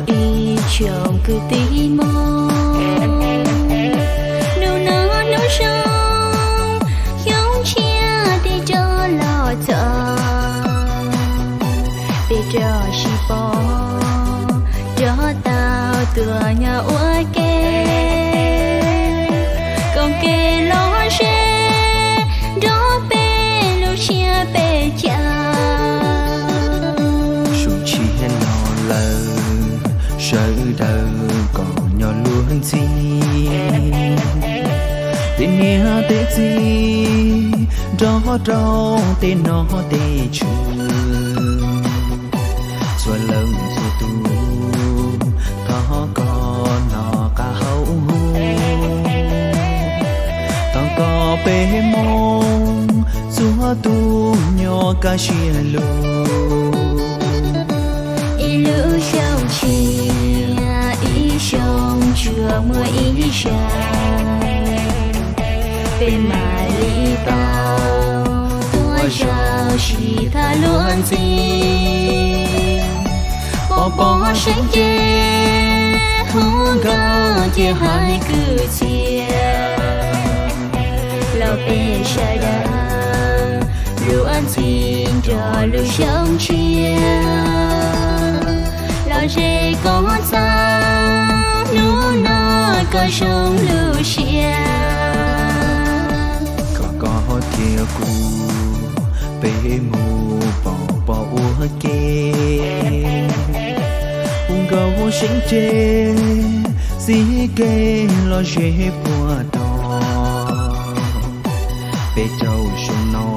Ib tsoom kwv tij Hmoob, hnub no hnub zoo, xyoo tshiab tig rov los txog, peb rov sib pom, rov tau tuaj nyob ua ke, koom kev los ze, nrog peb lub siab peb caug. Xyoo tshiab los lawm, sawv daws kom nyob luag ntxhi, tej niam tej txiv nrog rau tej nom tej tswv, txhua leej txhua tus thov kom noj qab haus huv, thov kom peb Hmoob txhua tus nyob kaj siab lug. Ib lub xyoo tshiab ib xyoo tsuas muaj ib zaug, peb mam li tau tuaj zaum sib tham luag ntxhi, pom pom seev ces hu nkauj cia hais kwv txhiaj, los peb sawv daws luag ntxhi nrog lub xyoo tshiab, los ze koj txaj, hnub no koj zoo lub siab, kom koj thiab kuv peb mus pom pom ua ke, hu nkauj seev ces xib ke los ze puag tog. Peb caug xyoo no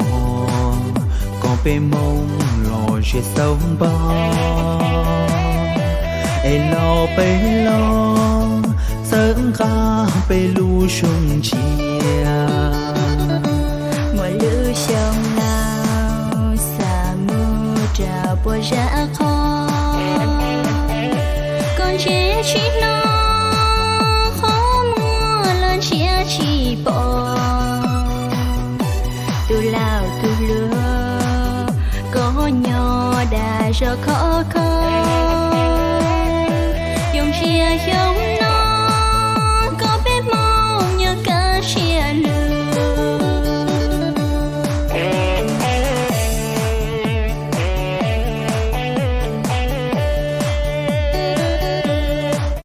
kom peb Hmoob los ze xauj npog, es los peb los txhawb nqa peb lub xyoo tshiab. Muaj lub xyoo no xav mus rau puag zaj qhov, koj ntsia tsis hnov, qhov muag los ntsia tsis pom. Tus laus tus hluas, koj nyob dag zog khov kho, xyoo tshiab xyoo